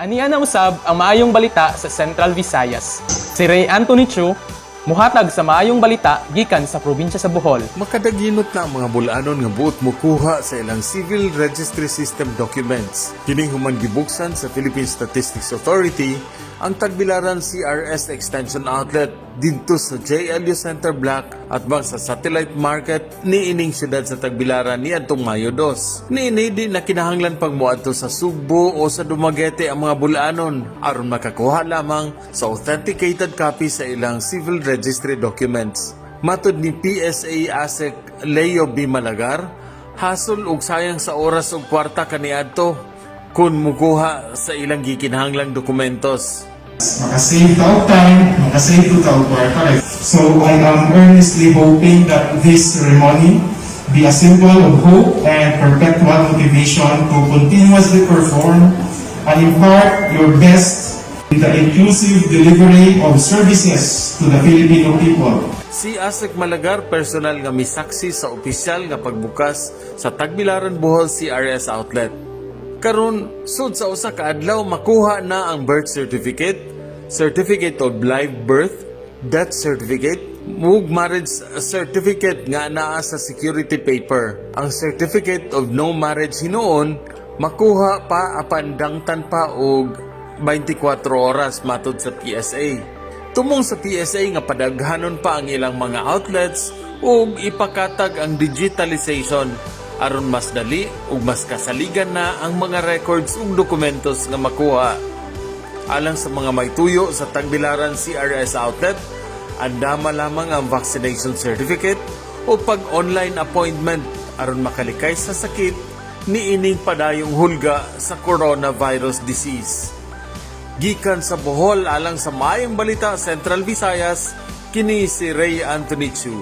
Ania na usab ang maayong balita sa Central Visayas. Si Ray Anthony Chu muhatag sa maayong balita gikan sa probinsya sa Bohol. Makadaginot na ang mga bulanon nga buot mokuha sa ilang Civil Registry System documents. Kini human gibuksan sa Philippine Statistics Authority ang Tagbilaran CRS Extension Outlet didto sa JLU Center Block at bang sa Satellite Market niining siyudad sa Tagbilaran niadtong Mayo 2. Niini di na kinahanglan pang moadto sa Sugbo o sa Dumaguete ang mga bulanon aron makakuha lamang sa authenticated copy sa ilang civil registry documents. Matod ni PSA ASEC Leo B. Malagar, hasol ug sayang sa oras ug kwarta kaniadto kung mukuha sa ilang gikinahanglang dokumentos. Makasave ta og time, makasave ta og kwarta. So I am earnestly hoping that this ceremony be a symbol of hope and perpetual motivation to continuously perform and impart your best in the inclusive delivery of services to the Filipino people. Si ASEC Malagar personal nga misaksi sa opisyal nga pagbukas sa Tagbilaran Bohol CRS outlet. Karon, sud sa usa ka adlaw makuha na ang birth certificate, certificate of live birth, death certificate, ug marriage certificate nga naa sa security paper. Ang certificate of no marriage hinuon makuha pa apan dangtan pa og 24 oras, matod sa PSA. Tumong sa PSA nga padaghanon pa ang ilang mga outlets ug ipakatag ang digitalization aron mas dali ug mas kasaligan na ang mga records ug dokumentos nga makuha. Alang sa mga may tuyo sa Tagbilaran CRS outlet, andama lamang ang vaccination certificate o pag-online appointment aron makalikay sa sakit niining padayong hulga sa coronavirus disease. Gikan sa Bohol alang sa Maayong Balita Central Visayas, kini si Ray Anthony Chu.